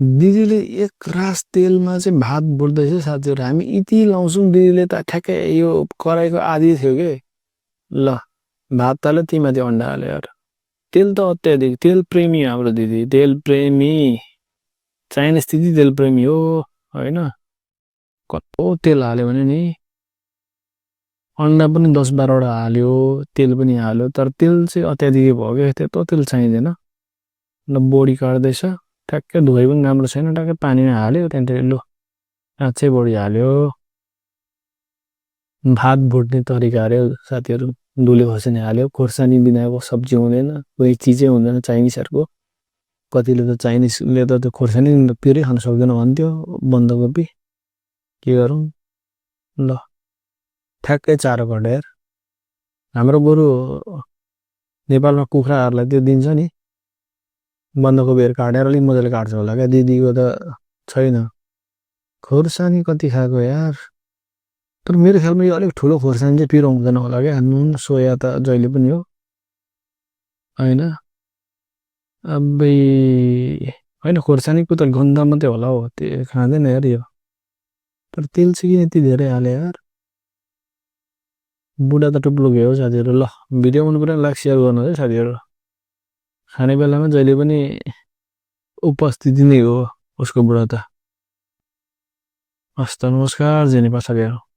दिदीले एक रास तेलमा चाहिँ भात बुट्दैछ साथीहरु। हामी यति लाउँछौँ, दिदीले त ठ्याक्कै यो कराईको आधी थियो के। ल भात ताल्यो, तीमाथि अन्डा हाल्यो यार। तेल त अत्याधिक, तेल प्रेमी हाम्रो दिदी, तेल प्रेमी। चाइनिज दिदी तेल प्रेमी हो हैन। कत्रो तेल हाल्यो भने नि अन्डा पनि 10-12 वटा हाल्यो, तेल पनि हाल्यो, तर तेल चाहिँ अत्याधिक भयो के, त्यत्रो तेल चाहिँदैन। ल बोडी काट्दैछ, ठ्याक्कै धोइ पनि राम्रो छैन, ठ्याक्कै पानीमा हाल्यो, त्यहाँदेखि लु काँचै बोडी हाल्यो। भात भुट्ने तरिका अरे साथीहरु, धुले खोर्सानी हाल्यो, खोर्सानी बिनाको सब्जी हुँदैन, कुनै चिजै हुँदैन चाइनिजहरुको। कतिले त चाइनिजले त त्यो खोर्सानी पिरै खान सक्दैन भन्थ्यो, बन्दकोपी के गरौँ। ल ठ्याक्कै चारो काट्यो यार। हाम्रो बरु नेपालमा कुखुराहरुलाई त्यो दिन्छ नि, बन्दकोपीहरु काटेर अलिक मजाले काट्छ होला क्या, दिदीको त छैन। खोर्सानी कति खाएको यार। तर मेरो ख्यालमा यो अलिक ठुलो खोर्सानी चाहिँ पिरो हुँदैन होला क्या, नुन सोया त जहिले पनि हो हैन। अब्बै हैन, खोर्सानीको त गन्ध मात्रै होला हो, त्यो खाँदैन यार यो। तर तेल चाहिँ किन यति धेरै हाल्यो यार। बुढा त टुप्लो गयो साथीहरु। ल भिडियो मन पऱ्यो लाइक शेयर गर्नु है साथीहरु। खाने बेलामा जहिले पनि उपस्थिति नै हो उसको बुढा त। हस्त नमस्कार जेनी पाठक।